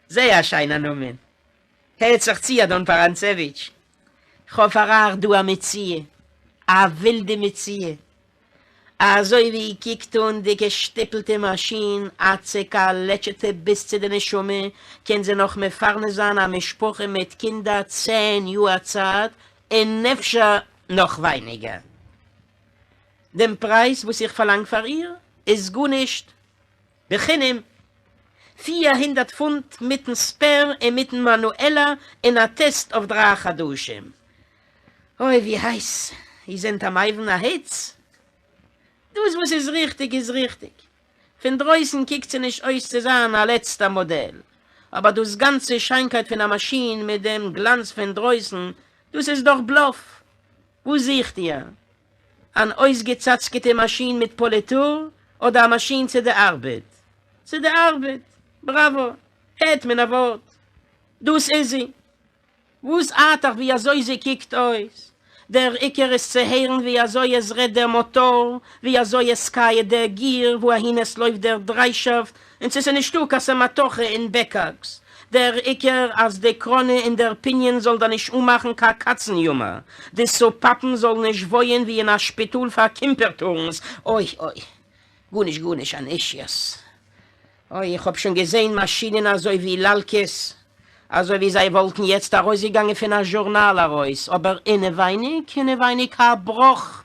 זייער א שיינער נאמען, הערט זיך צו אדון פאראנצעוויטש, כ'האב פאר אייך דא א מציאה, א ווילדע מציאה, אזוי ווי איר קוקט אן די געשטופלטע מאשין, א צעקאלעטשעטע ביז צו די נשמה, קען זי נאך מפרנס זיין א משפחה מיט קינדער צען יאהר צייט, און אפשר נאך ווייניגער. דעם פרייז וואס איך פארלאנג פאר איר איז גארנישט, בחינם, 400 פונט מיטן ספער און מיטן מאנועלער און א טעסט אויף דרײַ חדשים. אוי ווי הייס! איר זענט א מבין א היץ? דאס וואס איז ריכטיג איז ריכטיג. פון דרויסן קוקט זי נישט אויס צו זיין א לעצטע מאדעל, אבער דאס גאנצע שיינקייט פון א מאשין מיט דעם גלאנץ פון דרויסן, דאס איז דאך בלאף! וואס זוכט איר? אן אויסגעצאצקעטע מאשין מיט פאליטור אדער א מאשין צו די ארבעט? צו די ארבעט! בראווא! הערט מען א ווארט! דאס איז זי! וואס ארט אייך ווי אזוי זי קוקט אויס? דער עיקר איז צו הערן ווי אזוי עס רעדט דער מאטאר, ווי אזוי עס קייעט דער גיר, וואו אהין עס לויפט דער דריישאפט, און צו ס'איז נישטא קיין סאמאטוכע אין בעקאקס. דער עיקר אז די קראנע און דער פיניען זאל דיר נישט אנמאכן קיין קאצן יאמער, די סופאפן זאלן נישט וואויען ווי אין א שפיטאל פאר קימפערטארנס, אוי אוי, גארנישט גארנישט אן אישיוס. אוי, איך האב שוין געזעהן מאשינען אזוי ווי לאלקעס, אזוי ווי זיי וואלטן יעצט ארויסגעגאנגען פון א זשורנאל ארויס, אבער אינעווייניג, אינעווייניג א בראך,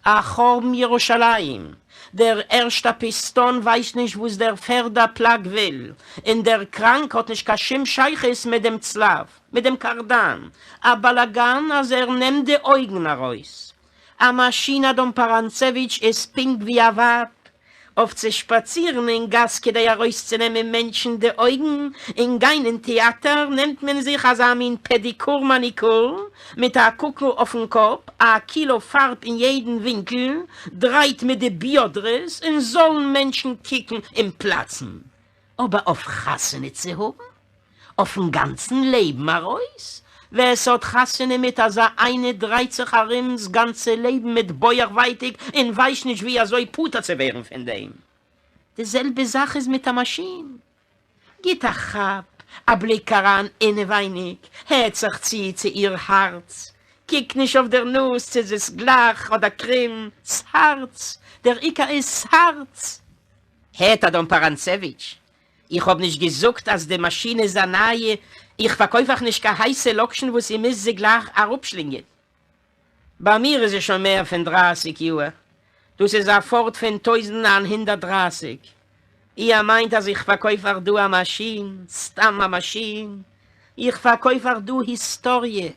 א חורבן ירושלים, דער ערשטע פיסטאן ווייסט נישט וואס דער פערדע פלאג וויל, און דער קראנק האט נישט קיין שום שייכות מיט דעם צלב, מיט דעם קארדאן, א באלאגאן אז ער נעמט די אויגן ארויס. א מאשין אדון פאראנצעוויטש איז פונקט ווי א ווייב, אויף צו שפאצירן אין גאס כדי ארויסצונעמען מענטשן די אויגן און גיין אין טעאטער נעמט מען זיך אזא מין פעדיקור מאניקור מיט א קוקל אויפן קאפ, א קילא פארב אין יעדן ווינקל, דרייט מיט די ביאדרעס און זאלן מענטשן קוקן און פלאצן. אבער אויף חתונה צו האבן? אויפן גאנצן לעבן ארויס? ווער ס'האט חתונה מיט אזא איינע דרייט זיך ארום ס'גאנצע לעבן מיט בויך ווייטיג און ווייסט נישט ווי אזוי פטור צו ווערן פון דעם. די זעלבע זאך איז מיט א מאשין. גיט א כאפ א בליק אריין אינעווייניג, הערט זיך צו צו איר הארץ, קוקט נישט אויף דער נאז צו ס'איז גלייך אדער קרום, ס'הארץ, דער עיקר איז ס'הארץ. הערט אדון פאראנצעוויטש, איך האב נישט געזאגט אז די מאשין איז א נייע, איך פארקויף אייך נישט קיין הייסע לאקשן וואס איר מוזט זי גלייך אראפשלינגען. ביי מיר איז עס שוין מער פון דרייסיג יאהר, דאס איז א פארד פון 1930, איר מיינט אז איך פארקויף אייך דא א מאשין, סתם א מאשין? איך פארקויף אייך דא היסטאריע,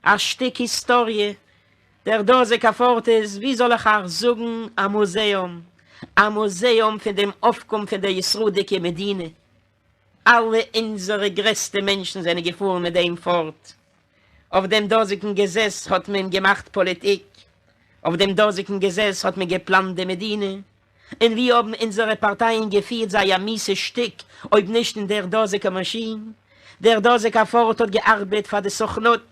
א שטיק היסטאריע, דער דאזיגער פארד איז, ווי זאל איך אייך זאגן, א מוזעאום, א מוזעאום פון דעם אויפקום פון דער ישראל'דיגע מדינה. אלע אונזערע גרעסטע מענטשן זענען געפארן מיט דעם פארד. אויף דעם דאזיגן געזעס האט מען געמאכט פאליטיק, אויף דעם דאזיגן געזעס האט מען געפלאנט די מדינה, און ווי האבן אונזערע פארטייען געפירט זייער מיסע שטיק אויב נישט אין דער דאזיגער מאשין? דער דאזיגער פארד האט געארבעט פאר די סוכנות,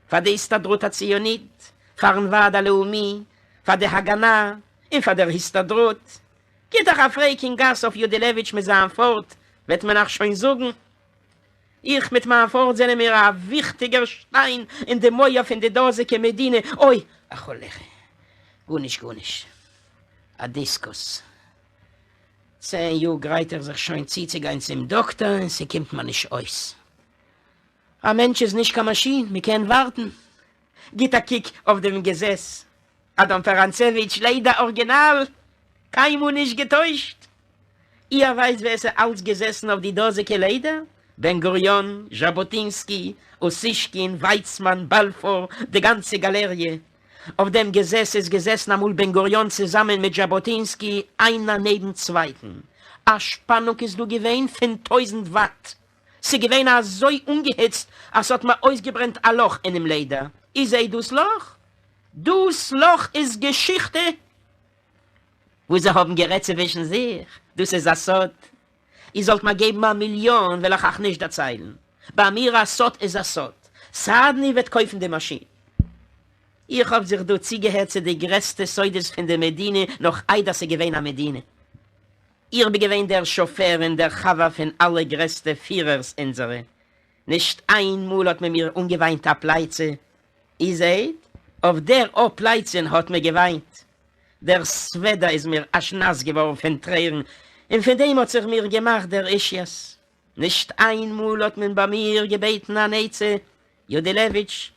פאר די הסתדרות הציונית, פארן ועד הלאומי, פאר די הגנה, און פאר דער הסתדרות. גיט אייך א פרעג אין גאס אויף יודילעוויטש מיט זיין פארד, וועט מען אייך שוין זאגן. איך מיט מיין פארד זענען מיר א וויכטיגער שטיין אין די מויער פון די דאזיגע מדינה. אוי! א כאלערע. גארנישט גארנישט. א דיסקוס. צען יאר גרייט איך זיך שוין צוצוגיין צום דאקטער און ס'קומט מיר נישט אויס. א מענטש איז נישט קיין מאשין, מ'קען ווארטן. גיט א קוק אויף דעם געזעס. אדון פאראנצעוויטש לעדער ארגינאל, קיינמאל נישט געטוישט. איר ווייסט ווער ס'איז אלץ געזעסן אויף די דאזיגע לעדער? בן גוריון, זשאבאטינסקי, אוסישקין, ווייצמאן, באלפור, די גאנצע גאלעריע. אויף דעם געזעס איז געזעסן אמאל בן גוריון צוזאמען מיט זשאבאטינסקי איינער נעבן צווייטן. א שפאנונג איז דא געווען פון טויזנט וואט. ס'געווען אזוי אנגעהיצט אז ס'האט מיר אויסגעברענט א לאך אינעם לעדער. איר זעהט דאס לאך? דאס לאך איז געשיכטע! וואס זיי האבן גערעדט צווישן זיך, דאס איז א סוד. איר זאלט מיר געבן א מיליאן וועל איך אייך נישט דערציילן. ביי מיר א סוד איז א סוד. סיידן איר וועט קויפן די מאשין. איך האב זיך דא צוגעהערט צו די גרעסטע סודות פון די מדינה נאך איידער ס'איז געווען א מדינה. איך בין געווען דער שאפער און דער חבר פון אלע גרעסטע פירערס אונזערע. נישט איין מאל האט מען מיר אנגעוויינט א פלייצע. איר זעהט? אויף דער א פלייצען האט מען געוויינט. דער סוועדער איז מיר אזש נאס געווארן פון טרערן, און פון דעם האט זיך מיר געמאכט דער אישיאס. נישט איין מאל האט מען ביי מיר געבעטן אן עצה, יודילעוויטש,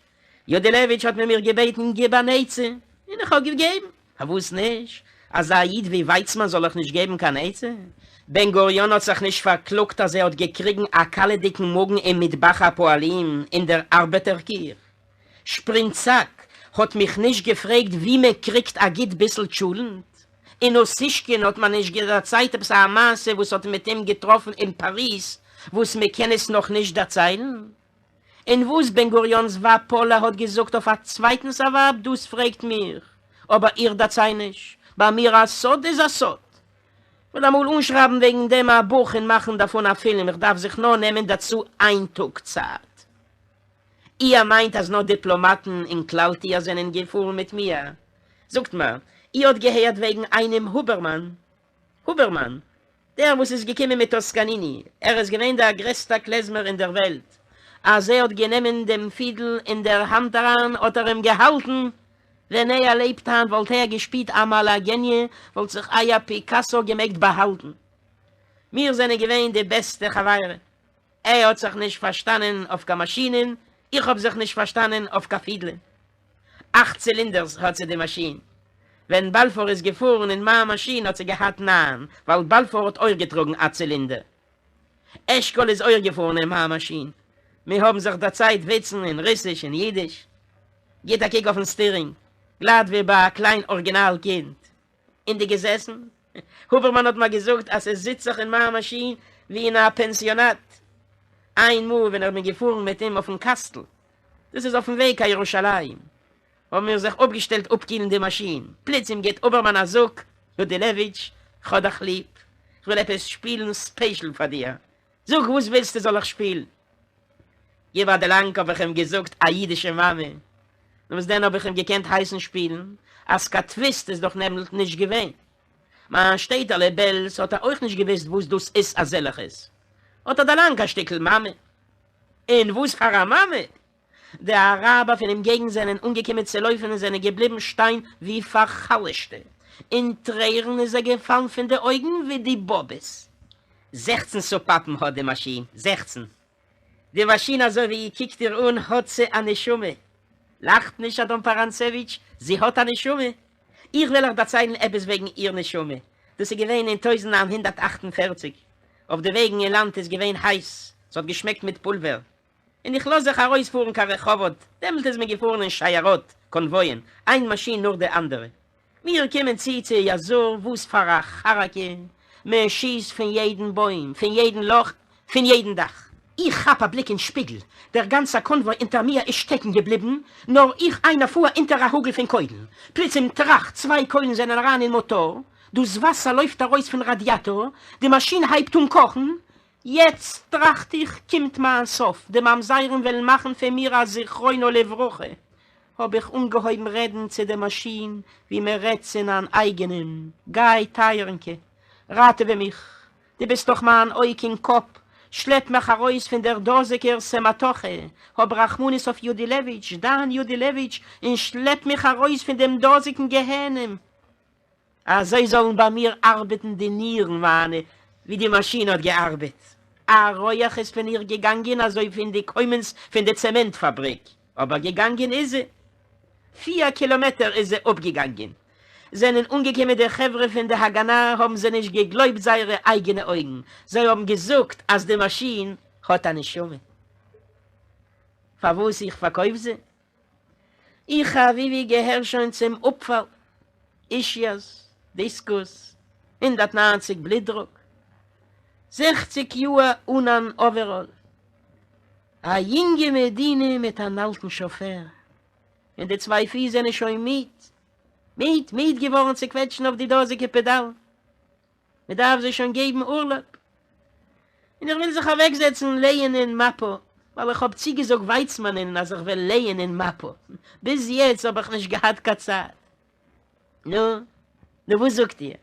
יודילעוויטש האט מען מיר געבעטן גיב אן עצה, און איך האב געגעבן, פארוואס נישט? אזא איד ווי ווייצמאן זאל איך נישט געבן קיין עצה? בן גוריון האט זיך נישט פארקלאגט אז ער האט געקריגן א קיילעכדיגן מאגן אין מטבח הפועלים אין דער ארבעטער קיך. שפרינצאק האט מיך נישט געפרעגט ווי מען קריגט א גוט ביסל טשולענט. און אוסישקין האט מיר נישט דערציילט עפעס א מעשה וואס האט מיט אים געטראפן אין פאריז וואס מען קען עס נאך נישט דערציילן. און וואס בן גוריון'ס ווייב פאלא האט געזאגט אויף א צווייטנס א ווייב דאס פרעגט מיך, אבער איך דערצייל נישט, ביי מיר א סוד איז א סוד. כ'וועל אמאל אנשרייבן וועגן דעם א בוך און מאכן דערפון א פילם, איך דארף זיך נאר נעמען דערצו איין טאג צייט. איר מיינט אז נאר דיפלאמאטן און כלל-טוער זענען געפארן מיט מיר? זאגט מיר, איר האט געהערט וועגן איינעם הובערמאן? הובערמאן, דער וואס איז געקומען מיט טאסקאניני, ער איז געווען דער גרעסטער קלעזמער אין דער וועלט, אז ער האט גענומען דעם פידל אין דער האנט אריין האט ער אים געהאלטן, ווען ער לעבט היינט וואלט ער געשפילט א מאלאגעניע, וואלט זיך אייער פיקאסא געמעגט באהאלטן. מיר זענען געווען די בעסטע חברים, ער האט זיך נישט פארשטאנען אויף קיין מאשינען, איך האב זיך נישט פארשטאנען אויף קיין פידלען. אכט צילינדערס האט זי די מאשין. ווען באלפור איז געפארן אין מיין מאשין האט זי געהאט ניין, ווייל באלפור האט אויך געטראגן א צילינדער. אשכול איז אויך געפארן אין מיין מאשין. מיר האבן זיך דערציילט וויצן אין רוסיש און אידיש. גיט א קוק אויפן סטירינג, גלאט ווי ביי א קליין ארגינאל קינד. און די געזעסן? הובערמאן האט מיר געזאגט אז עס זיצט זיך אין מיין מאשין ווי אין א פענסיאנאט. איין מאל ווען איך בין געפארן מיט אים אויפן קאסטל, דאס איז אויפן וועג קיין ירושלים, האבן מיר זיך אפגעשטעלט אפקילן די מאשין, פלוצים גיט הובערמאן א זאג, יודילעוויטש, כ'האב דיך ליב, כ'וויל עפעס שפילן ספעשל פאר דיר, זאג וואס ווילסטו זאל איך שפילן? גיב א דערלאנג האב איך אים געזאגט א אידישע מאמע. נו וואס דען האב איך אים געקענט הייסן שפילן אז קיין טוויסט איז דאך נעמליך נישט געווען. מיין שטעטעלע בעלז האט ער אויך נישט געוויסט וואס דאס איז אזעלעכעס. האט ער דערלאנגט א שטיקל מאמע. און וואס פאר א מאמע! די אראבער פונעם געגנט זענען אנגעקומען צו לויפן און זענען געבליבן שטיין ווי פאר'חלש'טע, און טרערן איז זיי געפאלן פון די אויגן ווי די באבעס. 16 סופאפן האט די מאשין, 16! די מאשין אזוי ווי איר קוקט איר אן האט זי א נשמה. לאכט נישט אדון פאראנצעוויטש, זי האט א נשמה! איך וועל אייך דערציילן עפעס וועגן איר נשמה. דאס איז געווען אין 1948. אויף די וועגן אין לאנד איז געווען הייס, ס'האט געשמעקט מיט פולווער. און איך לאז זיך ארויספארן קיין רחובות, דעמאלט איז מען געפארן אין שיירות, קאנוואיען, איין מאשין נאך די אנדערע. מיר קומען צו צו יאזור, וואס פאר א חרקע, מען שיסט פון יעדן בוים, פון יעדן לאך, פון יעדן דאך. איך כאפ א בליק אין שפיגל, דער גאנצער קאנוואי אונטער מיר איז שטעקן געבליבן, נאר איך איינער פאר אונטער א האגל פון קוילן. פלוצים טראך, צוויי קוילן זענען אריין אין מאטאר, דאס וואסער לויפט ארויס פון ראדיאטאר, די מאשין הייבט אן קאכן, יעצט טראכט איך קומט מיין סוף, די ממזרים וועלן מאכן פון מיר א זכרונו לברכה, האב איך אנגעהויבן רעדן צו די מאשין ווי מען רעדט צו אן אייגענעם, גיי טייערינקע, ראטעווע מיך, דו ביסט דאך מיין אויג אין קאפ, שלעפ מיך ארויס פון דער דאזיגער סעמאטוכע, האב רחמנות אויף יודילעוויטש, דיין יודילעוויטש, און שלעפ מיך ארויס פון דעם דאזיגן גיהנום. אזוי זאלן ביי מיר ארבעטן די נירן מיינע ווי די מאשין האט געארבעט. א רויעך איז פון איר געגאנגען אזוי פון די קוימענס פון די צעמענט פאבריק, אבער געגאנגען איז זי. פיר קילאמעטער איז זי אפגעגאנגען. זענען אנגעקומען די חברה פון די הגנה האבן זיי נישט געגלויבט זייערע אייגענע אויגן, זיי האבן געזאגט אז די מאשין האט א נשמה. פארוואס איך פארקויף זי? איך חביבי געהער שוין צום אפפאל, אישיאס, דיסקוס, 190 בלוט דרוק, 60 יאהר אן אן אוועראל, א יונגע מדינה מיט אן אלטן שאפער, און די צוויי פיס זענען שוין מיד, מיד, מיד געווארן צו קוועטשן אויף די דאזיגע פעדאלן. מען דארף זיי שוין געבן אורלויב. און איך וויל זיך אוועקזעצן לייענען מאפא, ווייל איך האב צוגעזאגט ווייצמאנען אז איך וועל לייענען מאפא. ביז יעצט האב איך נישט געהאט קיין צייט. נו, נו וואס זאגט איר?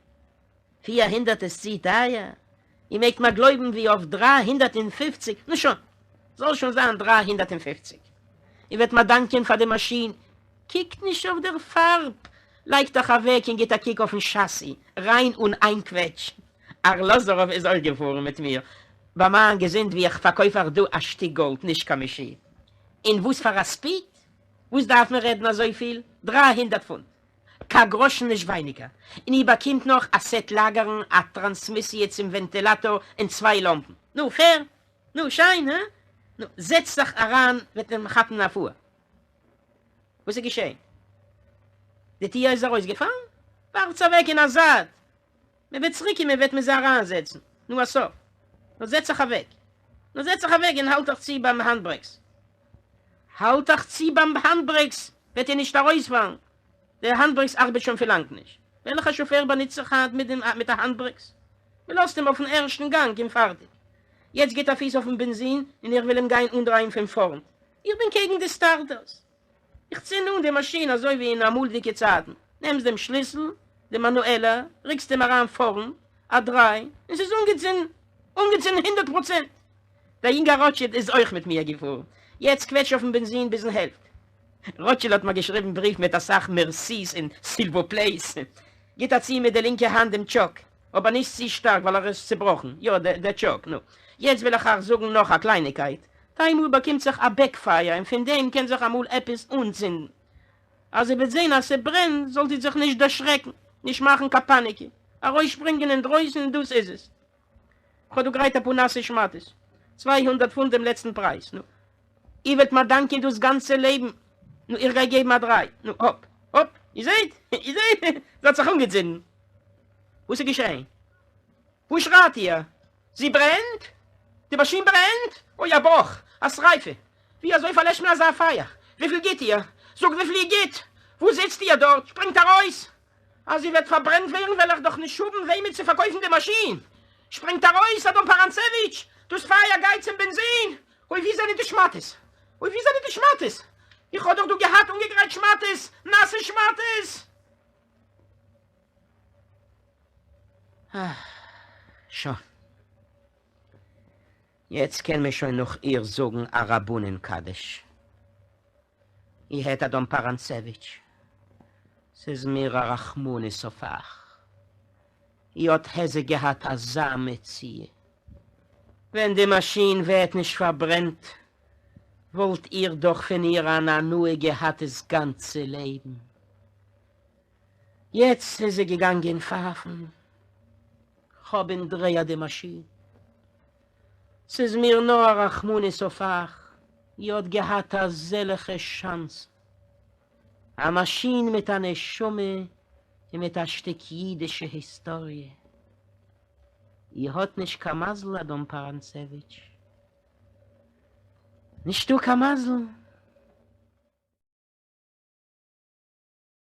400 איז צו טייער? איר מעגט מיר גלויבן ווי אויף 350, נו שוין, זאל שוין זיין 350. איר וועט מיר דאנקען פאר די מאשין. קוקט נישט אויף דער פארב, לייגט אייך אוועק און גיט א קוק אויפן שאסי, ריין אן איין קוועטש. ארלוזורוב איז אויך געפארן מיט מיר, ביי מיין געזונט ווי איך פארקויף אייך דא א שטיק גאלד נישט קיין מאשין. און וואס פאר א ספיד? וואס דארף מען רעדן אזויפיל? 300 פונט! קיין גראשן נישט ווייניגער. און איר באקומט נאך א סעט לאגערן, א טראנסמיסיע צום ווענטילאטאר און צוויי לאמפן. נו, פער? נו, שיין, הא? נו, זעצט זיך אריין וועט מען כאפן א פור. וואס איז געשען? די טיר איז ארויסגעפאלן? ווארפטס אוועק אין א זייט, מען וועט צוריקקומען וועט מען זי אריינזעצן, נו א סוף, נו זעץ זיך אוועק, נו זעץ זיך אוועק און האלט דיך צו ביים האנדברעקס, האלט דיך צו ביים האנדברעקס וועט איר נישט ארויספאלן, דער האנדברעקס ארבעט שוין פון לאנג נישט, וועלכער שאפער באנוצט זיך היינט מיט דעם מיט א האנדברעקס? מען לאזט אים אויפן ערשטן גאנג און פארטיג, יעצט גיט א פיס אויפן בענזין און איך וויל אים גיין אנדרייען פון פארנט, איך בין קעגן די סטארטערס. איך צינד אן די מאשין אזוי ווי אין אמאלדיגע צייטן, נעמסט דעם שליסל, די מאנועלע, ריקסט אים אריין פארנט, א דריי, און ס'איז אנגעצינדן! אנגעצינדן הונדערט פראצענט! דער יונגער רוטשילד איז אויך מיט מיר געפארן, יעצט קוועטש אויפן בענזין ביזן העלפט. רוטשילד האט מיר געשריבן בריוו מיט אסאך מערסיס און סילוואפלעיס. גיט א צי מיט די לינקע האנט דעם טשאק, אבער נישט צו שטארק ווייל ער איז צובראכן, יא דער טשאק, נו. יעצט וויל איך אייך זאגן נאך א קלייניקייט, טיילמאל באקומט זיך א בעקפייער און פון דעם קען זיך אמאל עפעס אנצינדן. אז איר וועט זען אז ס'ברענט זאלט איר זיך נישט דערשרעקן, נישט מאכן קיין פאניקע, ארויסשפרינגען אינדרויסן און דאס איז עס. כ'האב דא גרייט אפאר נאסע שמאטעס, 200 פונט דעם לעצטן פרייז, נו. איר וועט מיר דאנקען דאס גאנצע לעבן. נו, איך גיי געבן א דריי. נו, האפ, האפ, איר זעט? איר זעט? ס'האט זיך אנגעצינדן. וואס איז געשען? וואס שרייט איר? זי ברענט? די מאשין ברענט? אוי א בראך! א שריפה! ווי אזוי פארלעשט מען אזא פייער? וויפיל גיט איר? זאגט וויפיל איר גיט! וואו זיצט איר דארט? שפרינגט ארויס! אז זי וועט פארברענט ווערן וועל איך דאך נישט האבן וועמען צו פארקויפן די מאשין! שפרינגט ארויס, אדון פאראנצעוויטש! דאס פייער גייט צום בענזין! אוי ווי זענען די שמאטעס? אוי ווי זענען די שמאטעס? איך האב דאך דא געהאט אנגעגרייט שמאטעס, נאסע שמאטעס! שוין. יעצט קען מען שוין נאך איר זאגן א רבנן קדיש. איר הערט אדון פאראנצעוויטש, ס'איז מיר א רחמנות אויף אייך. איר האט היזק געהאט אזא מציאה. ווען די מאשין ווערט נישט פארברענט, וואלט איר דאך פון איר אן הנאה געהאט דאס גאנצע לעבן. יעצט איז זי געגאנגען פייפן. כ'האב אין דר'ערד די מאשין. ס'איז מיר נאר א רחמנות אויף אייך, איר האט געהאט אזעלעכע שאנסן. א מאשין מיט א נשמה און מיט א שטיק אידישע היסטאריע. איר האט נישט קיין מזל אדון פאראנצעוויטש. נישטא קיין מזל.